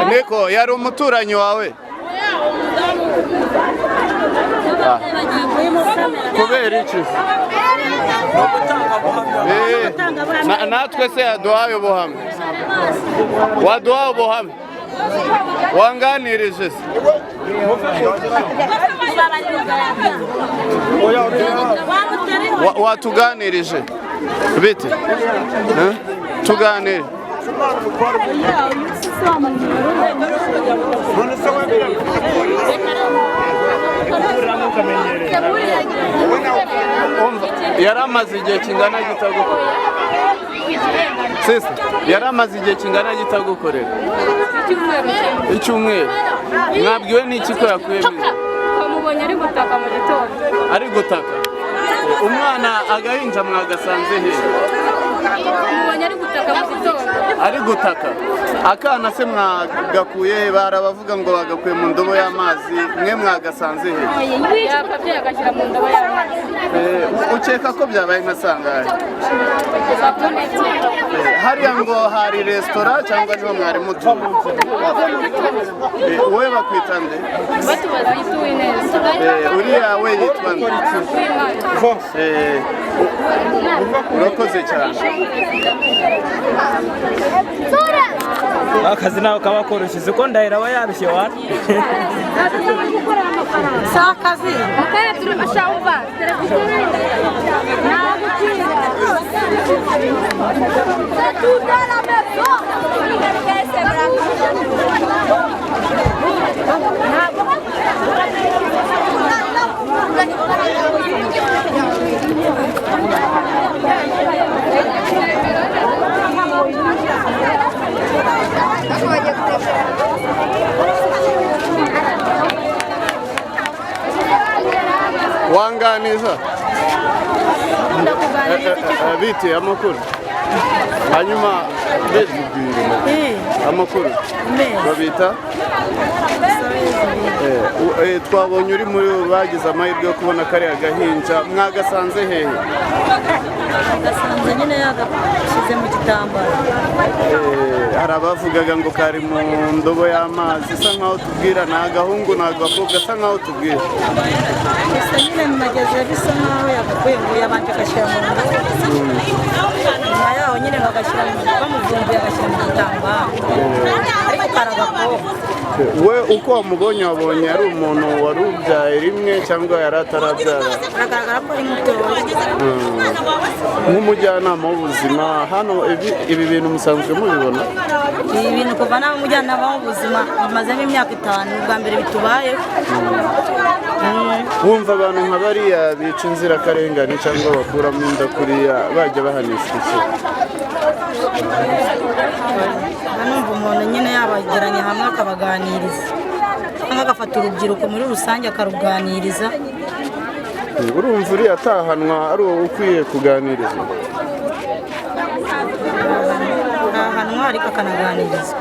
Niko yari umuturanyi wawe? Kubera iki? Natwe se yaduhaye ubuhamya, waduhaye ubuhamya, wanganirije se? Watuganirije bite? Tuganire. Yari amaze igihe kingana gitagukorera? Sister, yari amaze igihe kingana gitagukorera? Icyumweru. Mwabwiwe n'iki ko yakuyemo? Twamubonye ari gutaka mu gitondo. Ari gutaka? Umwana agahinja mwagasanze he? Twamubonye ari gutaka mu gitondo. Ari gutaka. Akana se mwagakuye? Barabavuga ngo bagakuye mu ndobo y'amazi, mwe mwagasanze he? Yakabye agashyira mu ndobo y'amazi. Ukeka ko byabaye nka sangahe? Hariya ngo hari resitora cyangwa niho mwari mutuye? Wowe bakwita nde? Batubaza yituwe neza. Uriya we yitwa nde? Urakoze cyane. Akazi nawe kaba koroshye, uko ndahira aba yarushye wa? Si akazi. Wanganiza bite amakuru? Hanyuma amakuru babita twabonye uri muri bagize amahirwe yo kubona kariya gahinja, mwagasanze hehe? Gasanze nyine yagashyize mu gitambaro. Hari abavugaga ngo kari mu ndobo y'amazi, isa nkaho tubwira ni agahungu ni agakobwa, asa nkaho tubwira. Gusa nyine nageze bisa nkaho yagakuye ngo yabanje agashyira mu ndobo, nyuma yaho nyine bagashyira bamuvumbuye agashyira mu gitambaro, ariko kari agakobwa. We uko wamubonye wabonye ari umuntu wari ubyaye rimwe cyangwa yari atarabyara? Biragaragara ko ari mutoya. Nk'umujyanama w'ubuzima hano ibi bintu musanzwe mubibona? Ibi bintu kuva naba umujyanama w'ubuzima bimazemo imyaka 5, ubwa mbere bitubayeho. Wumva abantu nka bariya bica inzirakarengane cyangwa bakuramo inda kuriya bajya bahanishwa iki? Numva umuntu nyine yabageranye hamwe akabaganiriza, cyangwa agafata urubyiruko muri rusange akaruganiriza. Urumva uriya atahanwa ari uwo ukwiye kuganirizwa? Ahanwa ariko akanaganirizwa.